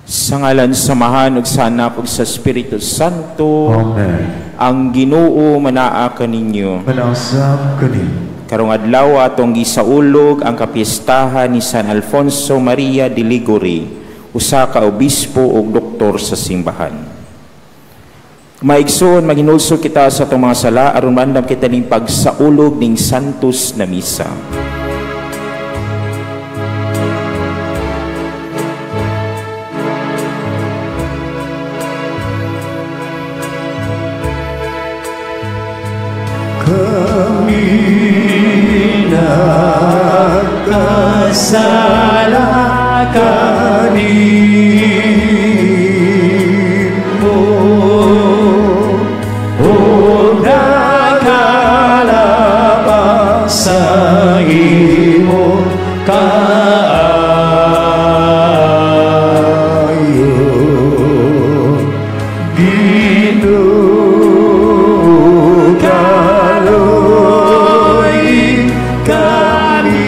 Sa ngalan sa Amahan ug sa Anak ug sa Espiritu Santo. Amen. Ang Ginoo manaa kaninyo. Manausab kaniyo. Karong adlaw atong gisaulog ang kapiestahan ni San Alfonso Maria de Liguori, usa ka obispo ug doktor sa simbahan. Maigsoon, maghinulsol kita sa atong mga sala aron maandam kita ning pagsaulog ning Santos na Misa. Kami nagkasala kanimo, ug nakalabang sa imong kaayo. Ginoo, kaloy kami.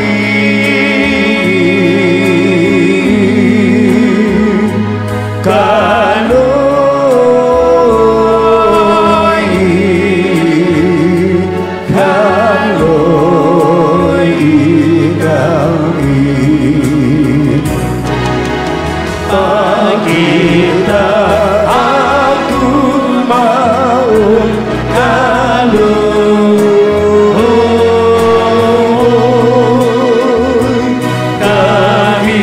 Kaloy, kaloy kami. Pakita akong maong kaloy, kami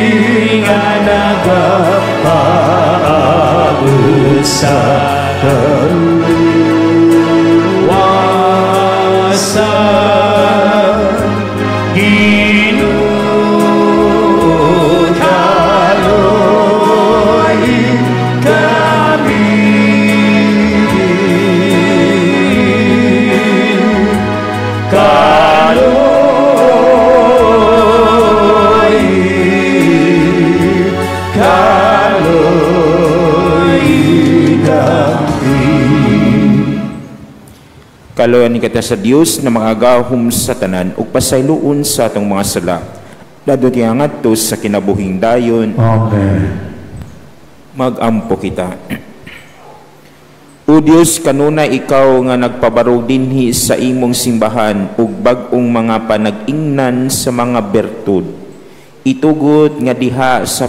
nga nagapaabot sa kaluwasan. Ginoo, kaloy kami. Kaloy, kaloy kami. Kaloyan ni kita sa Dios na makagahom sa tanan ug pasayloon sa atong mga sala. Dadto niya ngadto sa kinabuhing dayon. Amen. Magampo kita. O Dios, kanunay ikaw nga nagpabarog dinhi sa imong simbahan ug bag-ong mga panag-ingnan sa mga bertud. Itugot nga diha sa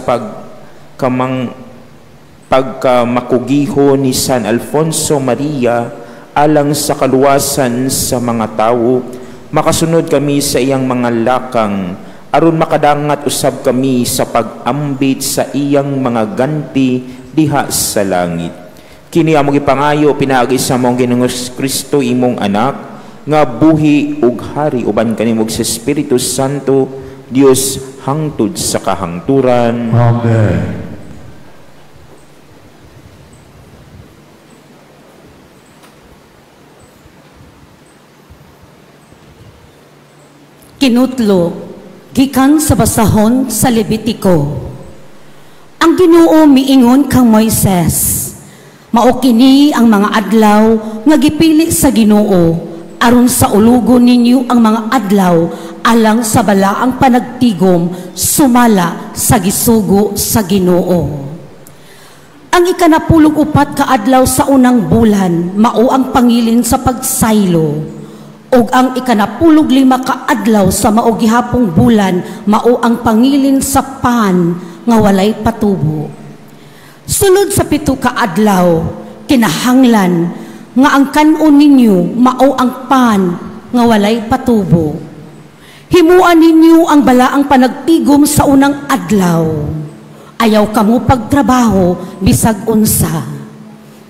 pagkamakugiho ni San Alfonso Maria alang sa kaluwasan sa mga tawo, makasunod kami sa iyang mga lakang aron makadangat usab kami sa pag-ambit sa iyang mga ganti diha sa langit. Kini among gipangayo pinaagi sa among Ginoong Kristo imong anak nga buhi ug hari uban kanimo sa Espiritu Santo, Dios hangtod sa kahangturan. Amen. Kinutlo gikan sa basahon sa Levitico. Ang Ginoo miingon kang Moises, mao kini ang mga adlaw nga gipili sa Ginoo aron sa ulugon ninyo ang mga adlaw alang sa balaang panagtigom sumala sa gisugo sa Ginoo. Ang 14 ka adlaw sa unang bulan mao ang pangilin sa pagsaylo, ug ang 15 ka adlaw sa mao gihapong bulan mao ang pangilin sa pan nga walay patubo. Sulod sa 7 ka adlaw kinahanglan nga ang kan-on ninyo mao ang pan nga walay patubo. Himuan ninyo ang balaang panagtigom sa unang adlaw. Ayaw kamo pagtrabaho bisag unsa.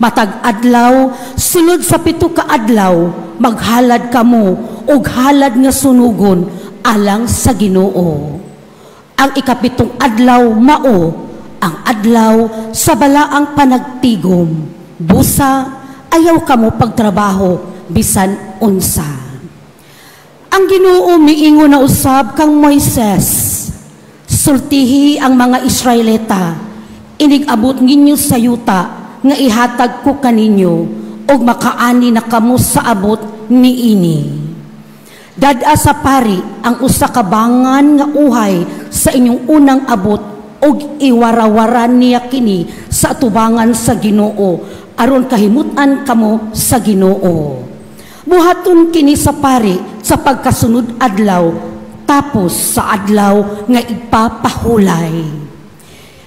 Matag adlaw sulod sa 7 ka adlaw maghalad kamo og halad nga sunugon alang sa Ginoo. Ang 7 adlaw mao ang adlaw sa balaang panagtigom. Busa ayaw kamo pagtrabaho bisan unsa. Ang Ginoo miingon na usab kang Moises, sultihi ang mga Israelita, inig-abot ninyo sa yuta nga ihatag ko kaninyo ug makaani na kamo sa abot niini. Dad-a sa pari ang usa ka bangan nga uhay sa inyong unang abot ug iwarawaran niya kini sa atubangan sa Ginoo aron kahimutan kamo sa Ginoo. Buhaton kini sa pari sa pagkasunod adlaw tapos sa adlaw nga ipapahulay.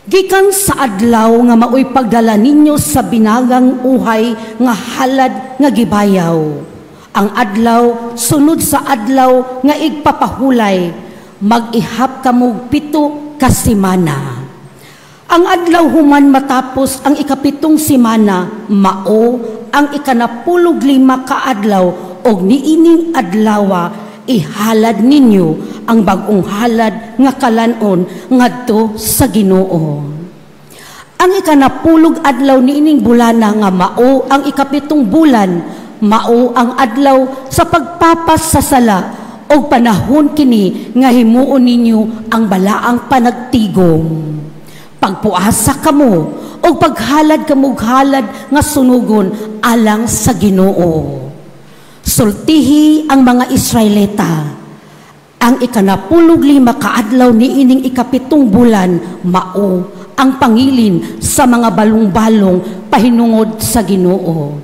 Gikan sa adlaw nga maoy pagdala ninyo sa binagang uhay nga halad nga gibayaw. Ang adlaw sunod sa adlaw nga igpapahulay, mag-ihap kamog 7 ka semana. Ang adlaw human matapos ang 7 semana, mao ang 15 ka adlaw og niining adlawa ihalad ninyo ang bag-ong halad nga kalan-on ngadto sa Ginoo. Ang 10 adlaw niining bulana nga mao ang 7 bulan, mao ang adlaw sa pagpapas sa sala og panahon kini nga himuon ninyo ang balaang panagtigom. Pagpuasa kamo og paghalad kamo halad nga sunugon alang sa Ginoo. Sultihi ang mga Israelita, ang 15 ka adlaw niining 7 bulan mao ang pangilin sa mga balong-balong pahinungod sa Ginoo.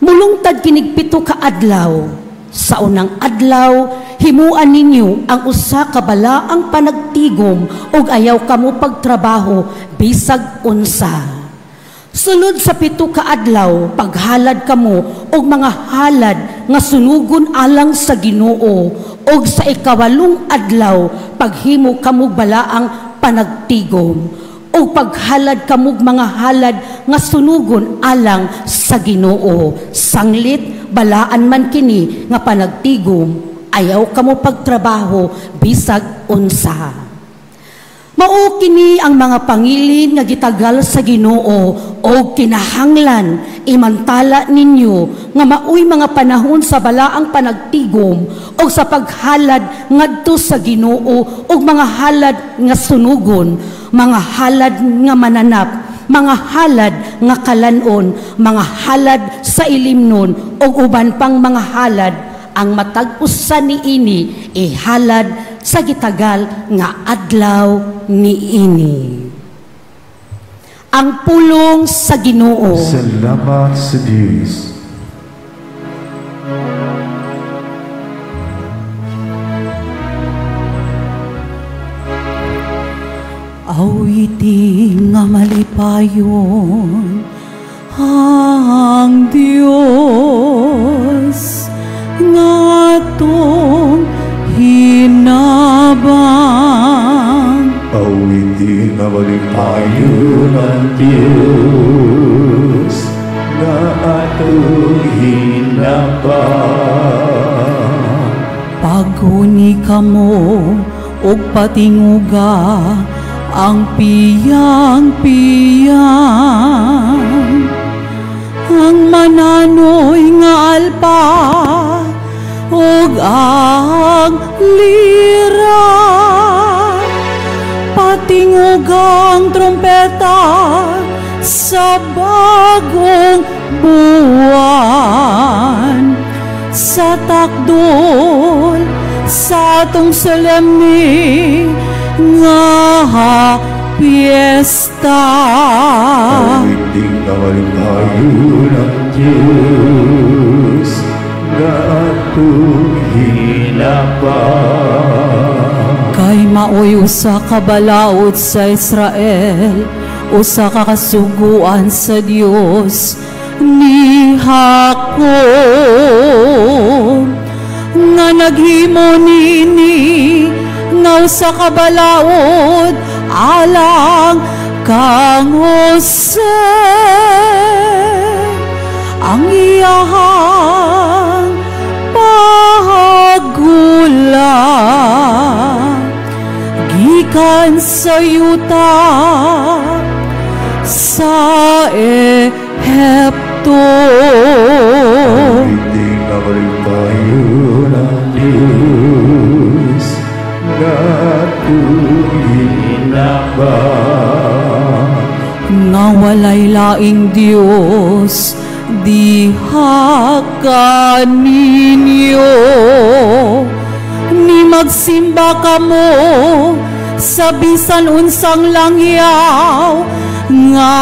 Mulungtad kinig 7 ka adlaw. Sa unang adlaw, himuan ninyo ang usa ka balaang panagtigom ug ayaw kamo pagtrabaho bisag unsa. Sunod sa 7 ka adlaw, paghalad kamo og mga halad nga sunugon alang sa Ginoo, ug sa 8 adlaw paghimo kamo balaang panagtigom ug paghalad kamo mga halad nga sunugon alang sa Ginoo. Sanglit balaan man kini nga panagtigom, ayaw kamo pagtrabaho bisag unsa. Mao kini ang mga pangilin nga gitagal sa Ginoo og kinahanglan imantala ninyo nga maoy mga panahon sa balaang panagtigom og sa paghalad ngadto sa Ginoo og mga halad nga sunugon, mga halad nga mananap, mga halad nga kalan-on, mga halad sa ilimnon og uban pang mga halad. Ang matag usa niini ihalad sa gitagal nga adlaw niini. Ang pulong sa Ginoo. Salamat sa Diyos. Awitin nga malipayon ang Diyos nga atong hinabang. Awitin nga malipayon ang Diyos nga atong hinabang. Paghuni kamo og patinguga ang piyang-piyang, ang mananoy nga alpa ug ang lira, patingugang trompeta sa bagong buwan, sa takdol sa atong solemne nga piyesta. Awitin nga malipayon ang Diyos nga atong hinabang. Kay maoy usa ka balaod sa Israel, usa ka kasuguan sa Dios ni Jacob, nga naghimo nini nga usa ka balaod alang kang Jose, ang iyahang pagula gikan sa yuta sa Ehipto. Awitin nga malipayon ang Diyos nga atong hinabang. Nga walay laing Diyos diha kaninyo, ni magsimba kamo sa bisan unsang langyaw nga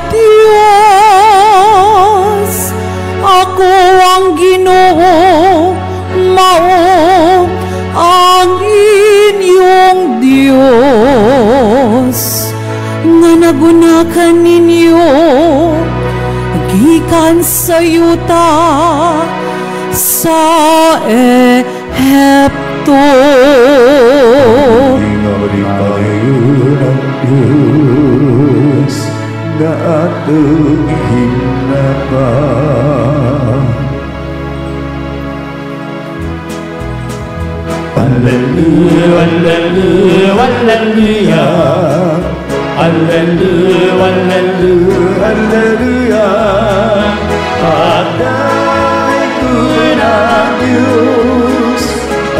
Diyos. Ako ang Ginoo, mao ang inyong Diyos, nga nagunakan ninyo gikan sa yuta sa Ehipto. Nga ang Diyos nga atong hinapa. Hallelujah, hallelujah, hallelujah. Hallelujah, hallelujah, hallelujah. Padayon ang Diyos.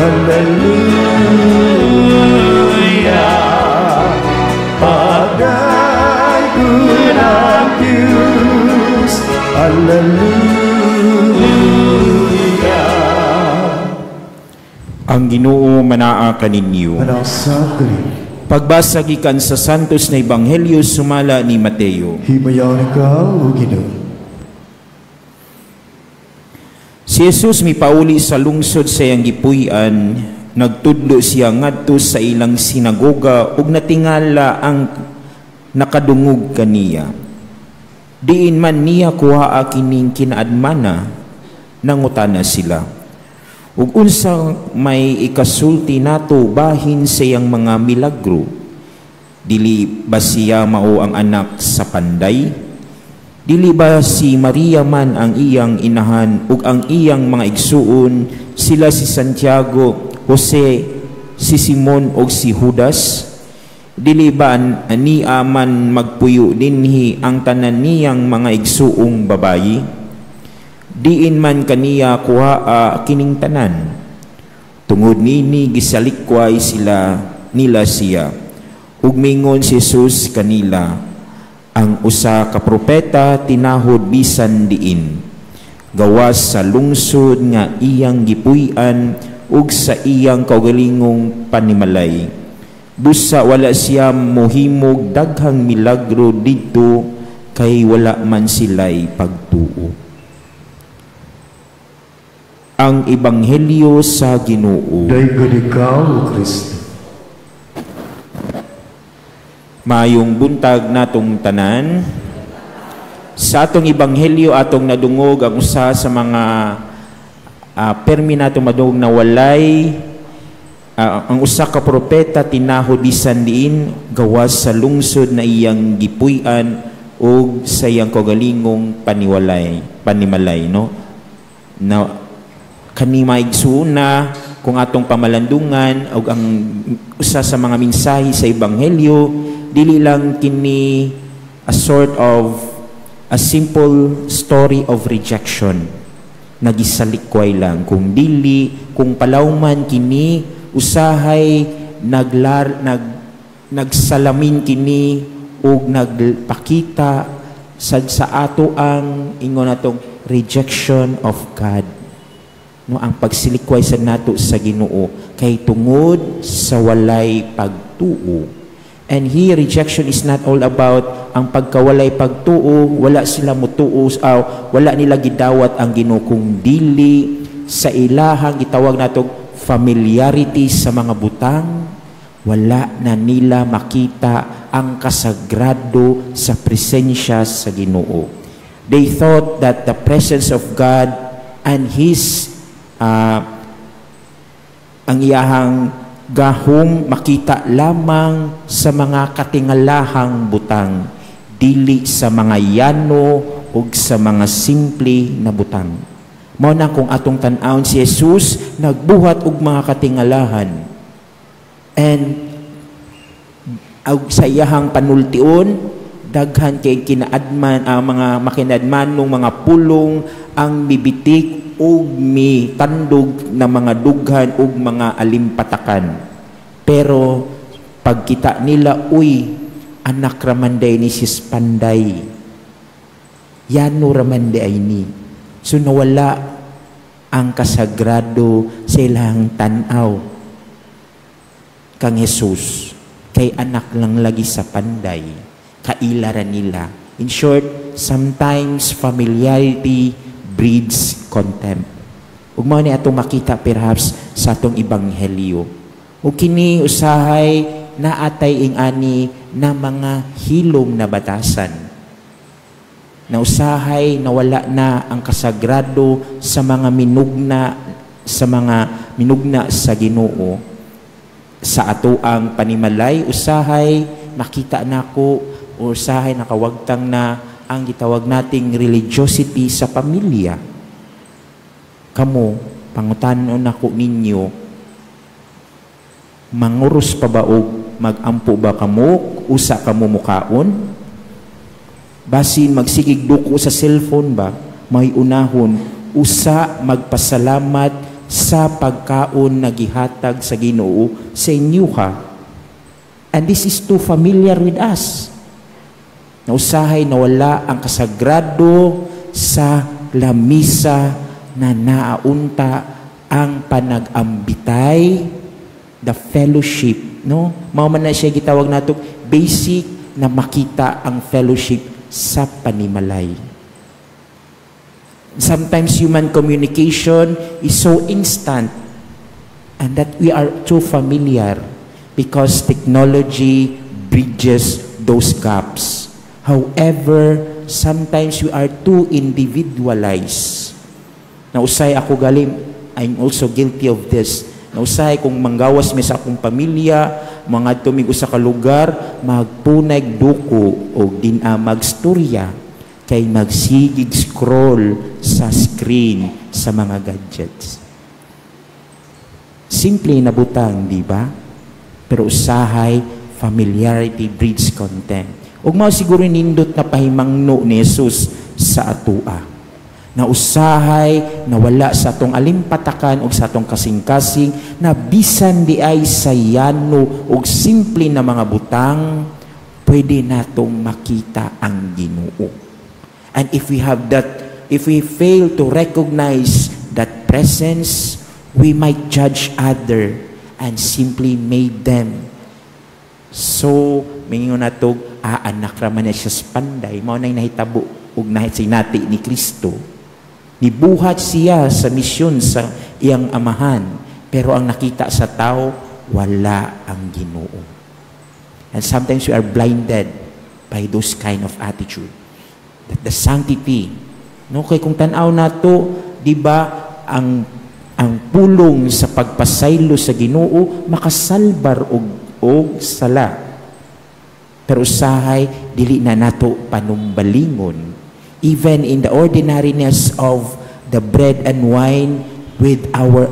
Hallelujah. Padayon ang Diyos. Hallelujah. Ang Ginoo manaa kaninyo. Manasag Pagbasa gikan sa Santos na Ebanghelyo sumala ni Mateo. Himayaon ikaw, O Ginoo. Si Jesus mipauli sa lungsod sa iyang gipuy-an, nagtudlo siya ngadto sa ilang sinagoga ug natingala ang nakadungog kaniya. Diin man niya kuhaa kining kinaadmana, nangutana sila. Ug unsa may ikasulti nato bahin sa iyang mga milagro? Dili ba siya mao ang anak sa panday? Dili ba si Maria man ang iyang inahan ug ang iyang mga igsuon, sila si Santiago, Jose, si Simon ug si Judas? Dili ba niya man magpuyo dinhi ang tanan niyang mga igsuong babayi? Diin man kaniya kuhaa kining tanan? Tungod nini gisalikway sila nila siya. Ug mingon si Jesus kanila, ang usa ka propeta tinahod bisan diin, gawas sa lungsod nga iyang gipuy-an ug sa iyang kaugalingong panimalay. Busa wala siya mohimog daghang milagro didto kay wala man sila'y pagtuo. Ang Ebanghelyo sa Ginoo. Daigod ikaw, O Kristo. Maayong buntag natong tanan. Sa atong Ebanghelyo atong nadungog ang usa sa mga permi natong madungog na walay ang usa ka propeta tinahod bisan diin gawas sa lungsod na iyang gipuy-an ug sa iyang kaugalingong panimalay, no? Na kani maigsuon kung atong pamalandungan og ang usa sa mga mensahe sa Ebanghelyo, dili lang kini a sort of a simple story of rejection, nagisalikway lang, kung dili kung palawman kini usahay nagsalamin kini ug nagpakita sad sa ato ang ingon natong rejection of God, no? Ang pagsilikway sa nato sa Ginoo kay tungod sa walay pagtuo. And here, rejection is not all about ang pagkawalay pagtuo, wala sila mutuo, wala nila gidawat ang Ginoo, kung dili sa ilahang gitawag natong familiarity sa mga butang, wala na nila makita ang kasagrado sa presensya sa Ginoo. They thought that the presence of God and His ang iyahang gahom makita lamang sa mga katingalahang butang, dili sa mga yano ug sa mga simple na butang. Mao na kung atong tan-awon si Jesus nagbuhat og mga katingalahan, and og sa iyahang panultion daghan kay kinaadman ang mga makinadmanong mga pulong ang mibitik ug mitandog na mga dughan ug mga alimpatakan. Pero pagkita nila, uy, anak ramanday ni sis Panday, yano ramanday ay ni. So nawala ang kasagrado sa ilang tan-aw. Kang Jesus kay anak lang lagi sa panday, kaila ra nila. In short, sometimes familiarity breeds contempt. Ug mao ni atong makita perhaps sa atong ebanghelyo. Ug kini usahay naatay ing-ani na mga hilom na batasan. Na usahay nawala na ang kasagrado sa mga minugna sa Ginoo sa atoang panimalay. Usahay makita nako, usahay nakawagtang na ang gitawag nating religiosity sa pamilya. Kamo, pangutanon nako ninyo, manguros pa ba og magampo ba kamo? Usa kamo mukaon? Basin magsigig duko sa cellphone ba, may unahon usa magpasalamat sa pagkaon na gihatag sa Ginoo sa inyo ha. And this is too familiar with us. Na usahay nawala ang kasagrado sa lamisa na naaunta ang panag-ambitay, the fellowship, no? Mao man na siya gitawag nato basic na makita ang fellowship sa panimalay. Sometimes human communication is so instant and that we are too familiar because technology bridges those gaps. However, sometimes we are too individualized. Na usay ako gali, I'm also guilty of this. Na usay kung manggawas mi sa akong pamilya, mga tumig usa ka lugar, magpunay duko o din magstorya kay magsigig scroll sa screen sa mga gadgets. Simple na butang, di ba? Pero usahay, familiarity breeds contempt. Ug mao siguro nindot na pahimangno ni Jesus sa atua. Na usahay nawala sa atong alimpatakan ug sa atong kasing-kasing na bisan di ay sa yano ug simple na mga butang, pwede natong makita ang Ginoo. And if we have that, if we fail to recognize that presence, we might judge other and simply made them. So, mingon nato, ah, anak raman na siya sa panday, mao na'y nahitabo ug sinati ni Kristo. Nibuhat siya sa misyon sa iyang amahan, pero ang nakita sa tao, wala ang Ginoo. And sometimes we are blinded by those kind of attitude. That the sanctity, no, kay kung tan-aw nato, di ba, ang pulong sa pagpasaylo sa Ginoo makasalbar og sala. Pero usahay dili na nato panumbalingon even in the ordinariness of the bread and wine with our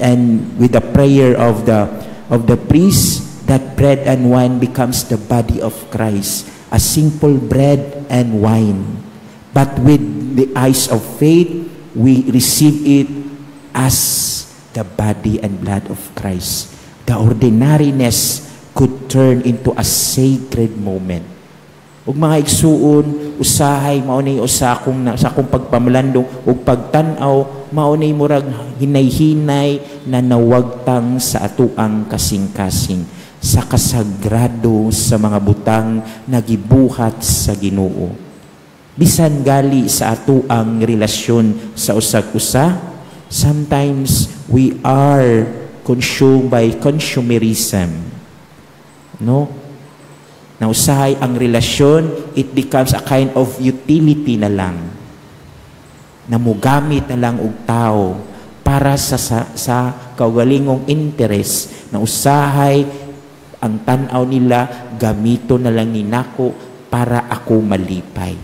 and with the prayer of the priest, that bread and wine becomes the body of Christ, a simple bread and wine, but with the eyes of faith we receive it as the body and blood of Christ. The ordinariness could turn into a sacred moment. Ug mga igsuon, usahay mao ni usa akong sa akong pagpamalandong ug pagtan-aw, mao ni murag hinay-hinay na nawagtang sa atoang kasing-kasing sa kasagrado sa mga butang na gibuhat sa Ginoo. Bisan gali sa atoang relasyon sa usag-usa, sometimes we are consumed by consumerism. No? Na usahay ang relasyon, it becomes a kind of utility na lang. Na mugamit na lang og tao para sa kaugalingong interest, na usahay ang tan-aw nila, gamito na lang ni nako para ako malipay.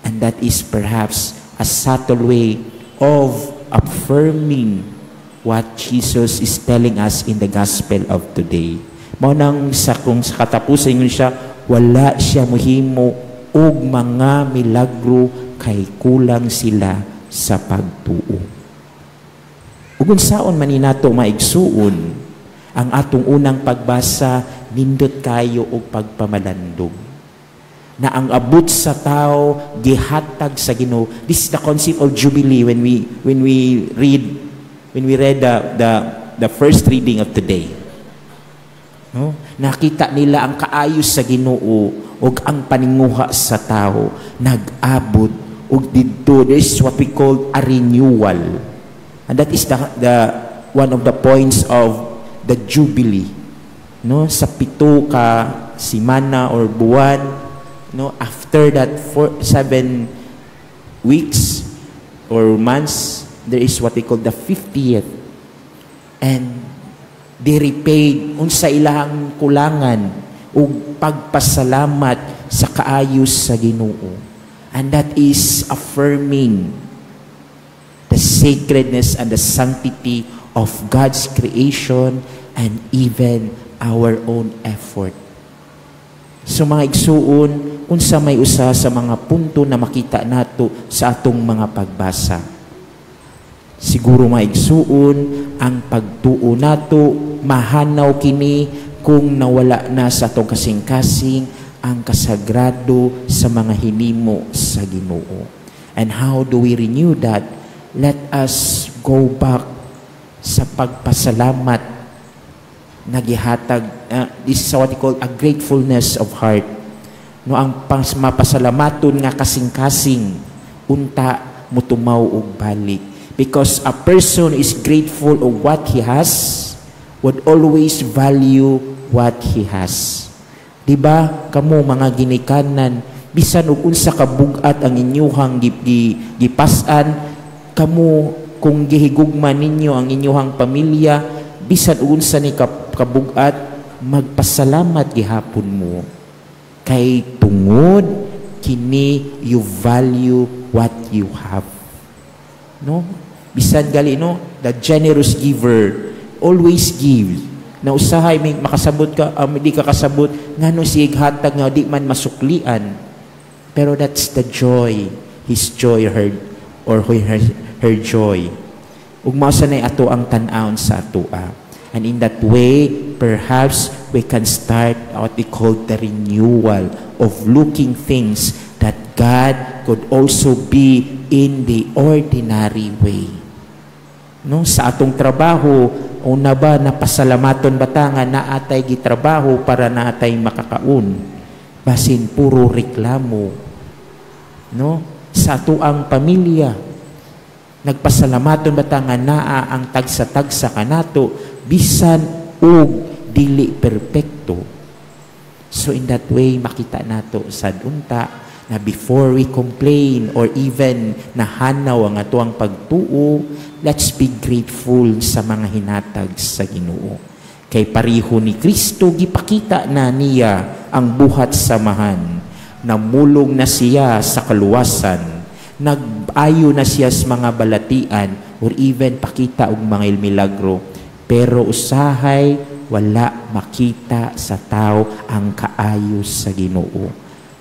And that is perhaps a subtle way of affirming what Jesus is telling us in the gospel of today. Mao nang sa kung sa katapusan yun siya, wala siya muhimo og mga milagro kay kulang sila sa pagtuo. Ug unsaon man ni nato maigsuon ang atong unang pagbasa, nindot kayo og pagpamalandong na ang abot sa tao gihatag sa Ginoo. This is the concept of jubilee when we read the the first reading of today. No? Nakita nila ang kaayo sa Ginoo ug ang paninguha sa tao nag-abot ug didto there is what we call a renewal. And that is the one of the points of the Jubilee. No, sa 7 ka simana or buwan, no, after that 4, 7 weeks or months, there is what we call the 50th. And they repaid unsa ilang kulangan ug pagpasalamat sa kaayo sa Ginoo. And that is affirming the sacredness and the sanctity of God's creation and even our own effort. So mga igsuon, unsa may usa sa mga punto na makita nato sa atong mga pagbasa? Siguro, mga igsuon, ang pagtuo nato mahanaw kini kung nawala na sa atong kasing-kasing ang kasagrado sa mga hinimo sa Ginoo. And how do we renew that? Let us go back sa pagpasalamat na gihatag. This is what we call a gratefulness of heart, no? Ang mapasalamaton nga kasing-kasing unta mutumaw og balik, because a person is grateful of what he has would always value what he has, di ba? Kamo mga ginikanan, bisan og unsa ka bug-at ang inyuhang gipas-an, kamo kung gihigugma ninyo ang inyuhang pamilya, bisan og unsa ni kabug-at, magpasalamat gihapon mo kay tungod kini you value what you have, no? Bisan gali, no, the generous giver always gives na usahay may makasabot ka, di ka kasabot ngano sige hatag nga di man masuklian, pero that's the joy, his joy, her or her joy. Ug mao sa nay ato ang tan-awon sa atoa. And in that way, perhaps we can start what we call the renewal of looking things that God could also be in the ordinary way, no? Sa atong trabaho, una ba napasalamaton ba ta nga naatay gitrabaho para naatay makakaon? Basin puro reklamo, no? Sa atoang pamilya, nagpasalamaton ba ta nga naa ang tagsa-tagsa kanato bisan og dili perpekto? So in that way, makita nato sad unta na before we complain or even nahanaw ang atoang pagtuo, let's be grateful sa mga hinatag sa Ginoo. Kay pareho ni Kristo, gipakita na niya ang buhat sa Amahan. Namulong na siya sa kaluwasan. Nag-ayo na siya sa mga balatian or even pakita og mga milagro. Pero usahay wala makita sa tao ang kaayo sa Ginoo.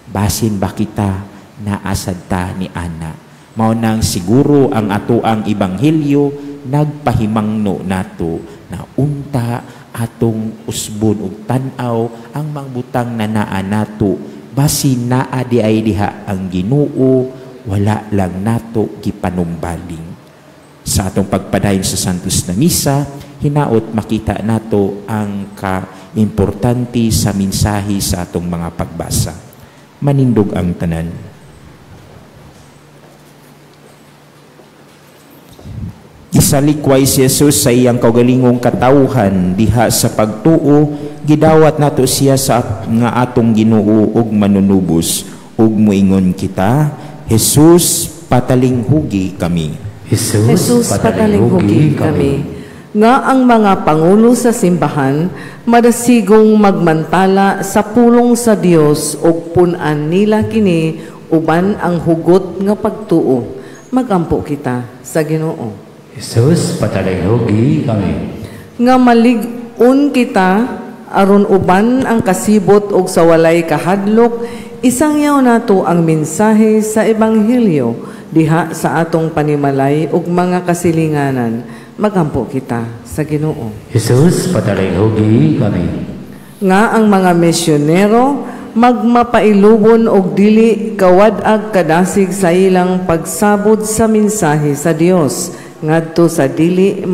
Basin ba kita naasad ta ni ana? Mao nang siguro ang atoang ebanghelyo nagpahimangno nato na unta atong usbon og tan-aw ang mangbutang na naa nato, basin naa di ay diha ang Ginoo, wala lang nato gipanumbaling. Sa atong pagpadayon sa Santos na Misa, hinaot makita nato ang ka-importante sa mensahe sa atong mga pagbasa. Manindog ang tanan. Isalikway si Jesus sa iyang kaugalingong katawhan diha sa pagtuo, gidawat nato siya sa nga atong Ginoo ug manunubos, ug moingon kita, Jesus, patalinghugi kami. Jesus, Jesus, patalinghugi kami. Nga ang mga pangulo sa simbahan madasigong magmantala sa pulong sa Dios ug pun-an nila kini uban ang hugot nga pagtuo. Magampo kita sa Ginoo. Jesus, patalinghugi kami. Nga malig-on kita aron uban ang kasibot og sa walay kahadlok isangyaw nato ang mensahe sa ebanghelyo diha sa atong panimalay ug mga kasilinganan. Magampo kita sa Ginoo. Jesus, patalinghugi kami. Nga ang mga misyonero magmapailubon og dili kawad-ag kadasig sa ilang pagsabod sa mensahe sa Dios ngadto sa dili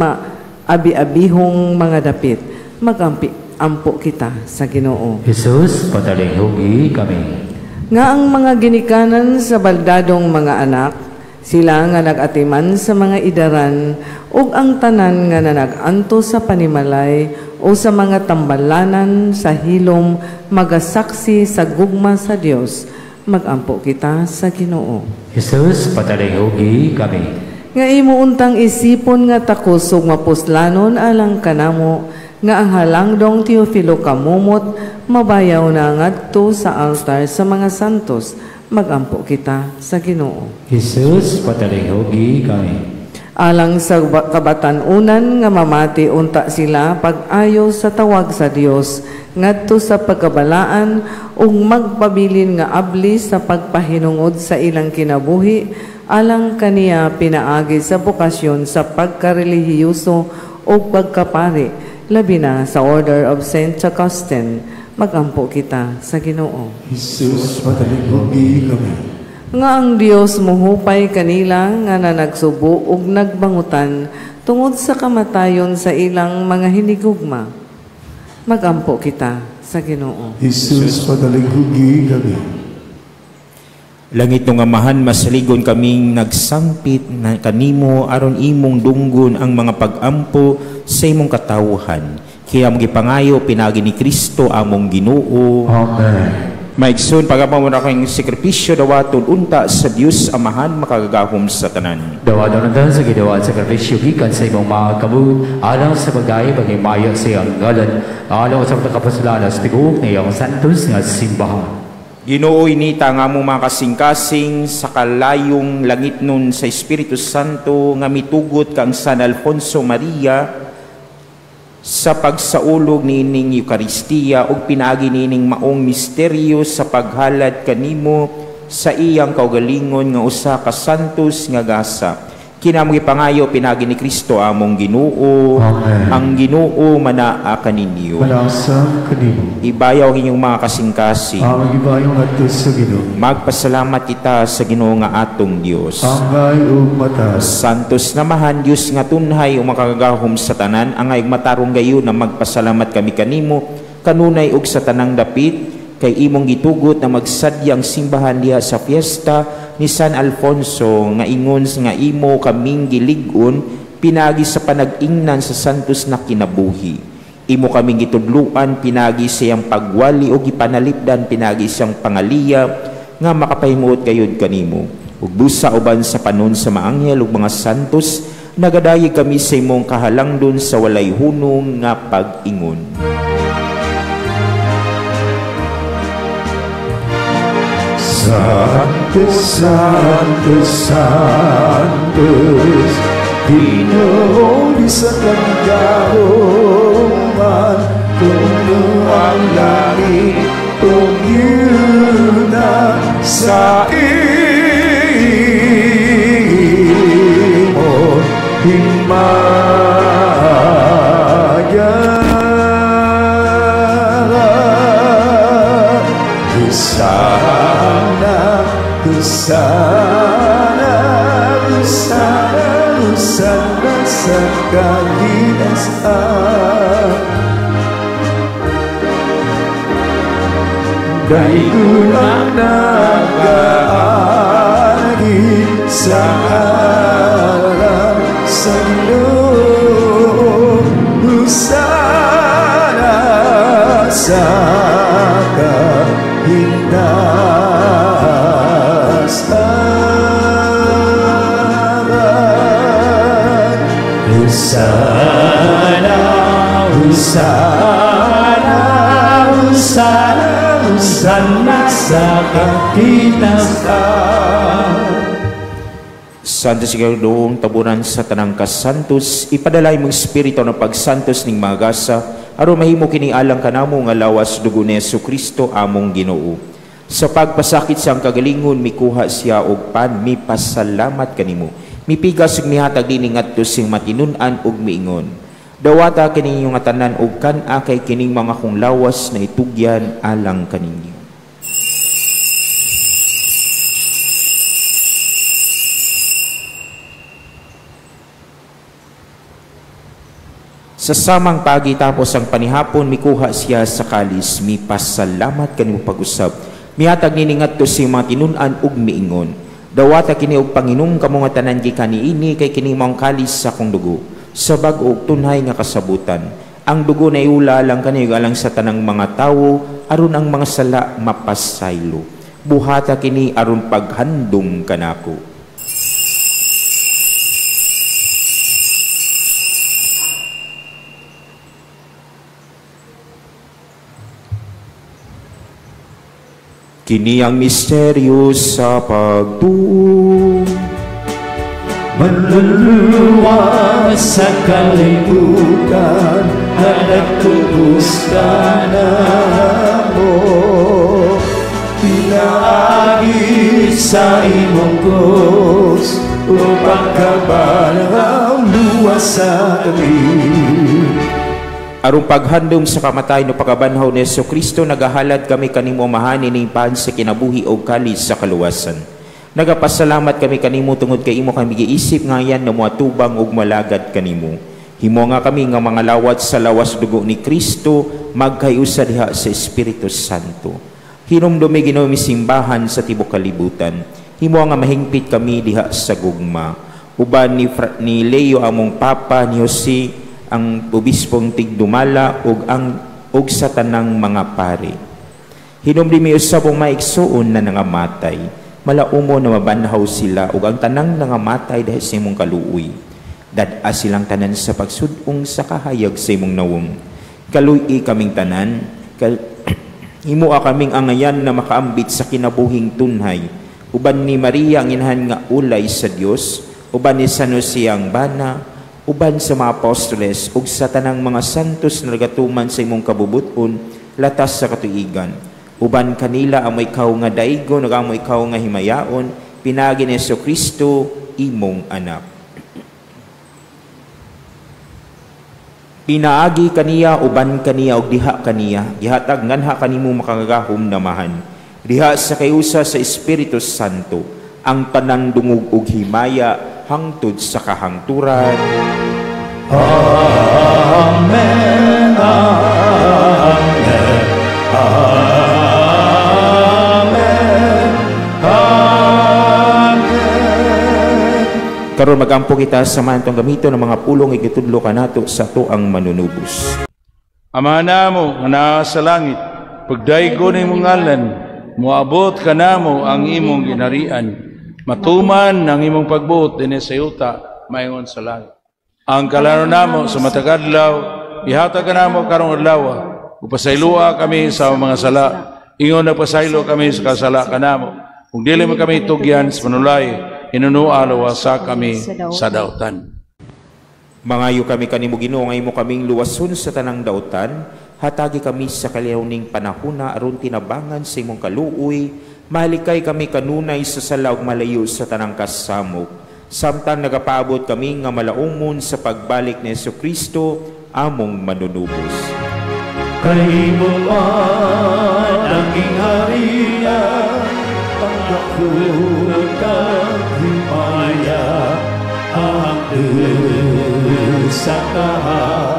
abi-abihong mga dapit. Magampi ampo kita sa Ginoo. Jesus, patalinghugi kami. Nga ang mga ginikanan sa baldadong mga anak, sila nga nag-atiman sa mga idaran, ug ang tanan nga nanag-anto sa panimalay o sa mga tambalanan sa hilom, magasaksi sa gugma sa Dios. Magampo kita sa Ginoo. Jesus, patalinghugi kami. Nga imo untang isipon nga takos ug mapuslanon alang kanamo, nga ang halangdong Teofilo kamumot mabayaw na ngadto sa altar sa mga santos. Magampo kita sa Ginoo. Jesus, patalinghugi kami. Alang sa kabatan-unan nga mamati unta sila pag-ayo sa tawag sa Dios ngadto sa pagkabalaan ug magpabilin nga abli sa pagpahinungod sa ilang kinabuhi alang kaniya pinaagi sa bokasyon sa pagkarelihiyoso ug pagkapari, labi na sa Order of Saint Augustine. Magampo kita sa Ginoo. Jesus, patalinghugi kami. Nga ang Dios muhupay kanila nga nanagsubo ug nagbangutan tungod sa kamatayon sa ilang mga hinigugma. Magampo kita sa Ginoo. Jesus, patalinghugi kami. Langit ng Amahan, masaligon kaming nagsangpit na kanimo aron imong dunggon ang mga pag-ampo sa imong katawhan. Kaya among gipangayo pinaagi ni Kristo among Ginoo. Amen. Maigsoon, pag-ampo mo na kayong sakripisyo dawaton unta sa Dios Amahan makagagahom sa tanan. Dawaton unta sa gidawat sakripisyo gikan sa imong mga kamot alang sa pagdayon paghimayo sa iyang ngalan, alang sa pagkapasalanan sa tibuok na iyang santos nga simbahan. Ginoo, inita nga mo mga kasing-kasing sa kalayong langit nun sa Espiritu Santo nga mitugot kang San Alfonso Maria sa pagsaulog niining Eukaristiya ug pinaagi niining maong misteryo sa paghalad kanimo sa iyang kaugalingon nga usa ka santos nga gasa. Kinamong ipangayo pinaagi ni Kristo among Ginoo. Amen. Ang Ginoo manaa kaninyo. Manasang kanimo. Ibayaw ang inyong mga kasing-kasing. Ang ibayaw ngadto sa Ginoo. Magpasalamat kita sa Ginoo nga atong Dios. Angay ug matas. Santos namahan Dios nga tunhay ug makagagahom sa tanan, angay matarong gayon na magpasalamat kami kanimo kanunay ug sa tanang dapit kay imong gitugot na magsadyang simbahan diha sa fiesta ni San Alfonso nga ingon nga imo kaming gilig-on pinagi sa panag-ingnan sa santos na kinabuhi. Imo kaming gitudluan pinagi sa iyang pagwali o gipanalipdan pinagi siyang pangaliya nga makapahimuot gayud kanimo. Ug busa uban sa panon sa maanghel ug mga santos, nagadayeg kami sa imong kahalangdon sa walay hunong nga pag-ingon. Santo, Santo, Santos, Ginoo sa kagahuman, puno ang langit ug yuta sa imo himaya. Hosana, Hosana, Hosana, Hosana sa kalinasan. Dahil ang nag-aagi sa alam sa Ginoo, Hosana sa kahintasan. Hosana, Hosana, Hosana, Hosana sa kahintasan. Santo Sigurdong tabunan sa tanang kasantos, ipadalay mong espiritu ng pagsantos ning magasa, aron mahimo kini alang kanamo nga lawas dugo ni Jesu Kristo among Ginoo. Sa pagpasakit siyang kagalingon, mikuha siya og pan, mipasalamat kanimo. Mipigas ug mihatag dinhi ngadto sing matinun-an ug miingon. Dawata kini inyong tanan og kan-a kay kining mga kong lawas na itugyan alang kaninyo. Sa samang pagi tapos ang panihapon, mikuha siya sa kalis, mipasalamat kanimo pag-usab. Mihatag niini ngadto sa mga tinun-an ug miingon, dawata kini og panginom kamo nga tanan gikan niini, kay kini mao ang kalis sa akong dugo, sa bag-o ug tunhay nga kasabutan. Ang dugo na iula alang kaniyo alang sa tanang mga tawo, aron ang mga sala mapasaylo. Buhata kini aron paghandom kanako. Kini ang misteryo sa pagtuo. Manluluwas sa kalibutan na nagtubos ka na mo. Pinaagi sa imong krus upang kabanang luwas sa kami. Aron paghandom sa kamatay no pagkabanhaw ni Jesucristo, nagahalad kami kanimo Amahan ining pan sa kinabuhi og kalis sa kaluwasan. Nagapasalamat kami kanimo tungod kay imo kami giisip nga yan na moatubang ug malagad kanimo. Himo nga kami nga mga lawat sa lawas dugo ni Kristo, magkayusa diha sa Espiritu Santo. Hinumdumi Ginoo simbahan sa tibuok kalibutan. Himo nga mahingpit kami diha sa gugma. Uban ni Leo among Papa, ni Jose ang obispong tigdumala ug ang ug sa tanang mga pari. Hinumdumi usab ang maigsuon na nangamatay, malaumo na mabanhaw sila ug ang tanang nangamatay dahil sa imong kaluoy. Dad-a silang tanan sa pagsud-ong sa kahayag sa imong nawong. Kaluy-i kaming tanan, himoa kaming angayan na makaambit sa kinabuhing tunhay. Uban ni Maria ang inahan nga ulay sa Dios, uban ni San Jose ang bana, uban sa mga apostoles ug sa tanang mga santos na nagatuman sa imong kabubuton latas sa katuigan. Uban kanila amo ikaw nga daigon ug amo ikaw nga himayaon, pinaagi ni Jesucristo imong anak. Pinaagi kaniya, uban kaniya ug diha kaniya, gihatag nganha kanimo makagagahom namahan. Diha sa kayusa sa Espiritu Santo ang tanang dungog ug himaya hangtod sa kahangturan. Amen, amen, amen, amen. Karon magampo kita sa mantong gamito ng mga pulong igitudlo kanato sa tuang manunubos. Ama namo nga naa sa langit, pagdaygon imong ngalan, moabot kanamo ang imong ginharian. Matuman ang imong pagbuot dinhi sa yuta maingon sa langit. Ang kalaro namo sa matag adlaw ihatag kanamo karong adlaw. Upasayloa kami sa mga sala, ingon nagpasaylo kami sa kasala kanamo. Kung dili man kami tugyan sa panulay, hinunua luwasa kami sa dautan. Mangayo kami kanimo Ginoo nga imo kaming luwason sa tanang dautan, hatagi kami sa kalihawning panahuna aron tinabangan sa imong kaluoy. Mahalikay kami kanunay sa sala ug malayo sa tanang kasamok. Samtang nagapaabot kami nga malaumon sa pagbalik ni Jesucristo among manunubos. Kay imo ang gingharian, ang dakong kag himaya, hangtod sa kahangturan.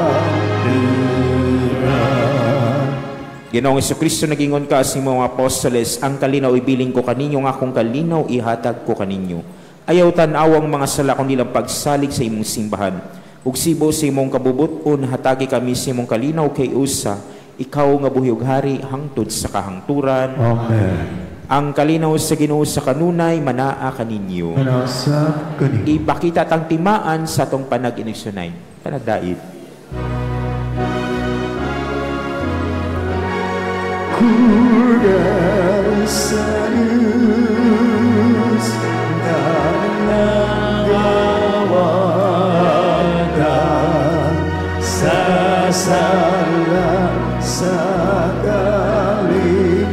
Ginoong Jesucristo, nagingon ka sa imong apostoles, ang kalinaw ibilin ko kaninyo, ang akong kalinaw ihatag ko kaninyo. Ayaw tan-awang mga sala kundi lang pagsalig sa imong simbahan. Ug sibo sa imong kabubuton, hatagi kami sa imong kalinaw kay usa, ikaw nga buhi ug hari hangtod sa kahangturan. Amen. Ang kalinaw sa Ginoo sa kanunay manaa kaninyo. Manasa kaninyo. Ipakita tang timaan sa atong panag-inisyonay. Panagdait. Cordero sa Diyos na nangawagan sa sala sa kalibutan,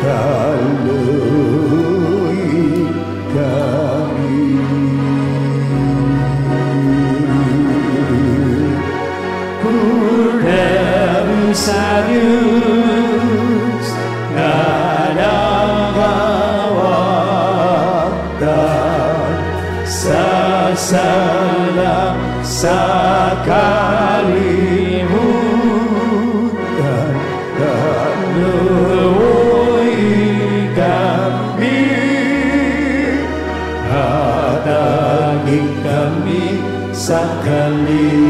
kaloy kami. Cordero sa Diyos na nangawagan sa sala sa kalibutan, kaluoy kami, hatagi kami sa kalinaw.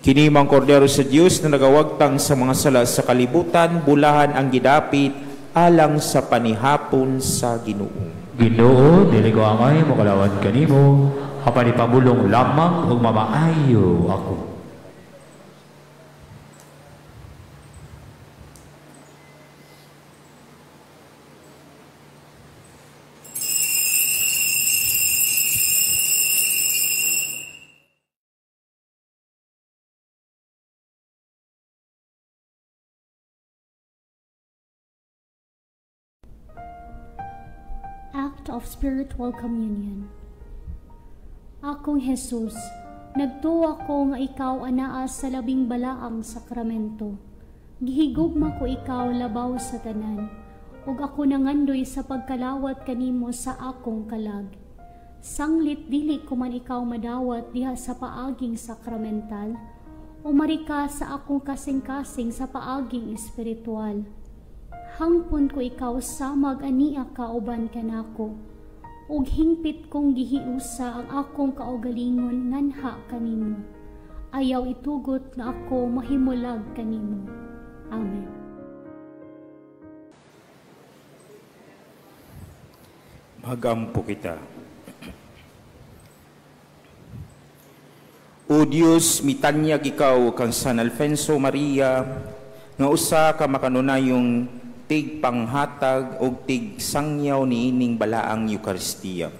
Kini mang kordero sa Dios na nagawagtang sa mga sala sa kalibutan, bulahan ang gidapit alang sa panihapon sa Ginoo. Ginoo, dili ko angay mokalawat kanimo, apan ipamulong lamang ug mamaayo ako. Act of Spiritual Communion. Akong Jesus, nagtuwa ko nga ikaw anaa sa labing balaang sakramento. Gihigugma ko ikaw labaw sa tanan, ug ako nangandoy sa pagkalawat kanimo sa akong kalag. Sanglit dili ko man ikaw madawat diha sa paaging sakramental, umari ka sa akong kasing-kasing sa paaging espiritual. Hangpon ko ikaw samag ania kauban kanako, ug hingpit kong gihiusa ang akong kaugalingon nganha kanimo. Ayaw itugot nga ako mahimulag kanimo. Amen. Magampo kita. O Dios, mitanyag ikaw kang San Alfonso Maria nga usa ka makanunayong tig panghatag og tig sangyaw niining balaang Eukaristiya.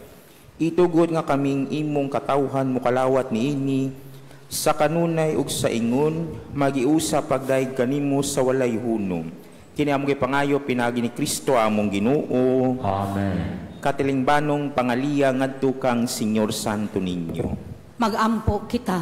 Itugot nga kaming imong katawhan mokalawat niini sa kanunay ug sa ingon, magiusa pagdayeg kanimo sa walay hunong. Kini among gipangayo pinaagi ni Kristo among Ginoo. Amen. Katilingbanong pangaliya ngadto kang Señor Santo Niño. Magampo kita.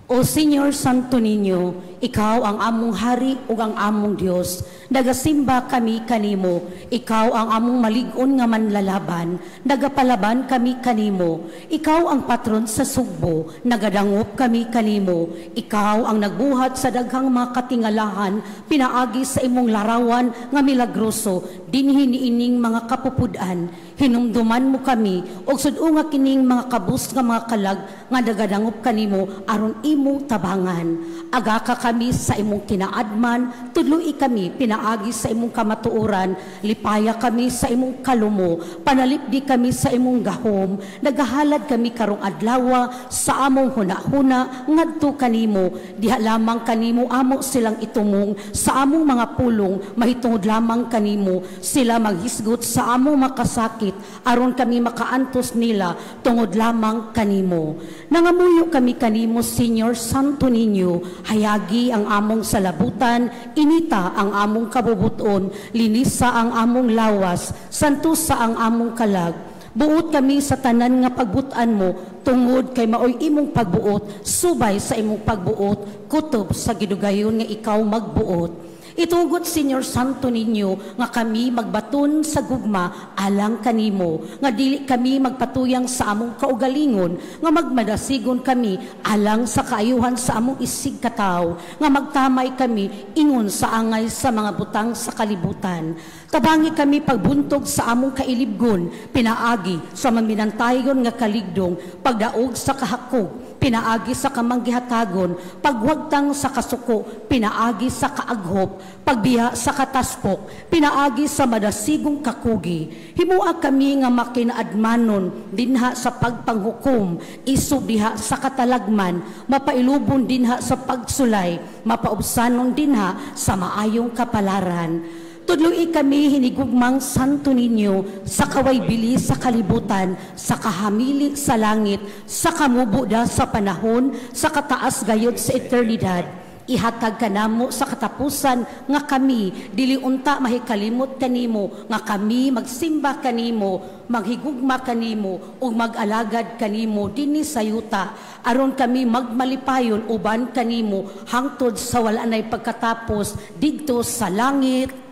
O Señor Santo Niño, ikaw ang among hari ug ang among Dios. Nagasimba kami kanimo. Ikaw ang among malig-on nga manlalaban. Nagapalaban kami kanimo. Ikaw ang patron sa Sugbo. Nagadangop kami kanimo. Ikaw ang nagbuhat sa daghang mga katingalahan pinaagi sa imong larawan nga milagroso dinhi niining mga kapupud-an. Hinumduman mo kami og sud-unga kining mga kabus nga mga kalag nga nagadangop kanimo aron imong tabangan. Aga ka kami sa imong kinaadman, tudloi kami pinaagi sa imong kamatuoran, lipaya kami sa imong kalumo, panalipdi kami sa imong gahom, nagahalad kami karong adlawa sa among hunahuna ngadto kanimo. Diha lamang kanimo amo silang itumong sa among mga pulong, mahitungod lamang kanimo sila maghisgot sa among makasakit aron kami makaantos nila tungod lamang kanimo. Nangamuyo kami kanimo, Señor Santo Niño, hayagi ang among salabutan, inita ang among kabubuton, linisa ang among lawas, santusa ang among kalag. Buot kami sa tanan nga pagbutan mo, tungod kay maoy imong pagbuot, subay sa imong pagbuot, kutob sa gidugayon nga ikaw magbuot. Itugot, Señor Santo Niño, nga kami magbaton sa gugma alang kanimo, nga dili kami magpatuyang sa among kaugalingon, nga magmadasigon kami alang sa kaayuhan sa among isig kataw, nga magtamay kami ingon sa angay sa mga butang sa kalibutan. Tabangi kami pagbuntog sa among kailibgon, pinaagi sa maminantayon nga kaligdong, pagdaog sa kahakog, pinaagi sa kamanggihatagon, pagwagtang sa kasuko, pinaagi sa kaaghop, pagbiya sa kataspok, pinaagi sa madasigong kakugi. Himua kami nga makinaadmanon dinha sa pagpanghukom, iso diha sa katalagman, mapailubon dinha sa pagsulay, mapaubsanon dinha sa maayong kapalaran. Tudloi kami hinigugmang Santo Niño sa kawaybili sa kalibutan, sa kahamili sa langit, sa kamubuda sa panahon, sa kataas gayod sa eternidad. Ihatag kanamo sa katapusan nga kami dili unta mahikalimot kanimo, nga kami magsimba kanimo, maghigugma kanimo ug mag-alagad kanimo dinhi sa yuta, aron kami magmalipayon uban kanimo hangtod sa wala nay pagkatapos didto sa langit.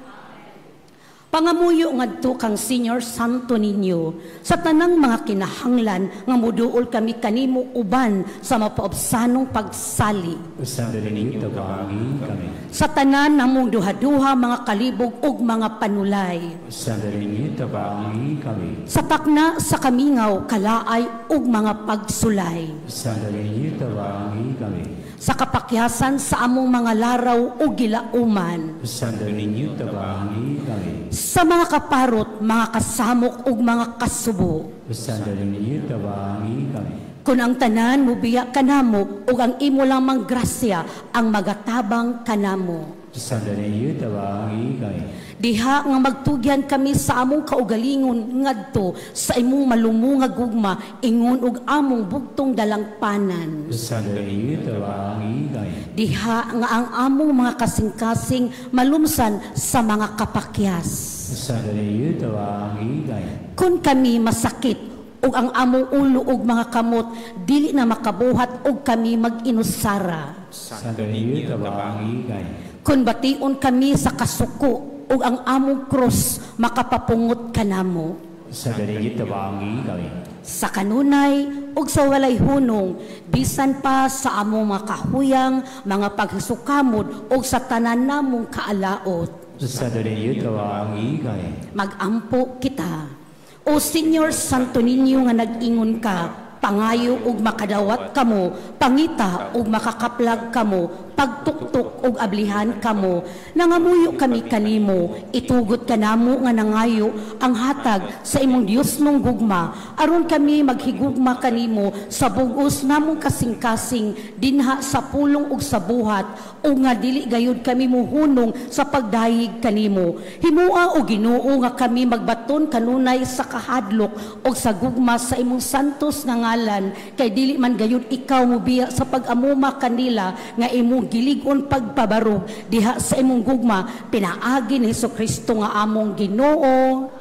Pangamuyo ngadto kang Senior Santo Niño sa tanang mga kinahanglan nga muduol kami kanimo uban sa mapaobsanong pagsali. Santo Niño, tabangi kami. Sa tanan namong duha-duha mga kalibog ug mga panulay. Santo Niño, tabangi kami. Sa takna sa kamingaw, kalaay ug mga pagsulay. Santo Niño, tabangi kami. Sa kapakyasan sa among mga laraw o gilauman. Santo Niño, tabangi kami. Sa mga kaparot, mga kasamok ug mga kasubo. Santo Niño, tabangi kami. Kun ang tanan mubiya kanamo ug ang imo lamang grasya ang magatabang kanamo. Santo Niño, tabangi kami. Diha nga magtugyan kami sa among kaugalingon ngadto sa imong malumungag gugma ingon og among bugtong dalangpanan. Santo Niño, tabangi kami. Diha nga ang among mga kasing-kasing malumsan sa mga kapakyas. Santo Niño, tabangi kami. Kun kami masakit ug ang among ulo ug mga kamot dili na makabuhat ug kami mag-inusara. Santo Niño, tabangi kami. Kun bation kami sa kasuko ug ang among krus makapapungot kanamo. Santo Niño, tabangi kami. Sa kanunay ug sa walay hunong, bisan pa sa among mga kahuyang, mga paghisukamod ug sa tanan namong kaalaot. Santo Niño, tabangi kami. Magampo kita. O Señor Santo Niño nga nag-ingon ka, pangayo ug makadawat kamo, pangita ug makakaplag kamo, pagtuktok ug ablihan kamo. Nangamuyo kami kanimo, itugot kanamo nga nangayo ang hatag sa imong Dios nung gugma, aron kami maghigugma kanimo sa bug-os namong kasing-kasing dinha sa pulong ug sa buhat, ug nga dili gayud kami muhunong sa pagdayeg kanimo. Himua o Ginoo nga kami magbaton kanunay sa kahadlok ug sa gugma sa imong santos nga ngalan, kay dili man gayud ikaw mobiya sa pag-amuma kanila nga imong gilig-on pagpabarog diha sa imong gugma pinaagi ni Hesukristo nga among Ginoo.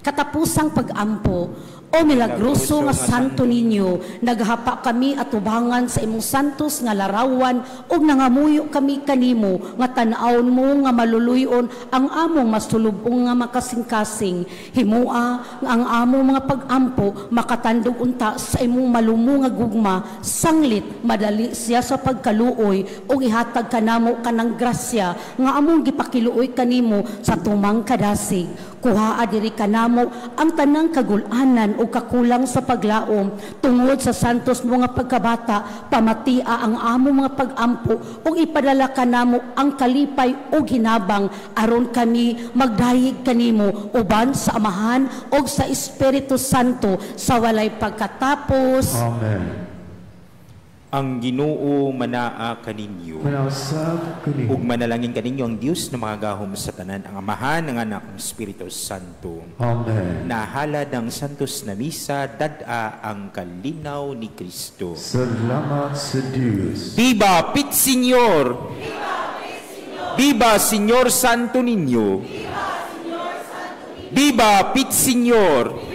Katapusang pag-ampo. O milagroso nga Santo Niño, naghapa kami atubangan sa imong santos nga larawan ug nangamuyo kami kanimo nga tan-awon mo nga maluluyon ang among masulubong nga makasingkasing. Himua nga ang among mga pag-ampo makatandog unta sa imong malumo nga gugma, sanglit madali siya sa pagkaluoy ug ihatag kanamo kanang grasya nga among gipakiluoy kanimo sa tumang kadasig. Kuhaa diri kanamo ang tanang kagulanan o kakulang sa paglaom tungod sa santos mo nga pagkabata. Pamatia ang among mga pag-ampo ug ipadala kanamo ang kalipay ug hinabang aron kami magdayeg kanimo uban sa Amahan ug sa Espiritu Santo sa walay pagkatapos. Amen. Ang Ginoo manaa kaninyo. Manausab kaniyo. Ug manalangin kaninyo ang Dios na makagahom sa tanan, ang Amahan, ang Anak, ang Espiritu Santo. Amen. Nahalad ang santos na misa, dad-a ang kalinaw ni Kristo. Salamat sa Dios. Viva Pit Señor! Viva Señor Santo Niño! Viva Pit Señor!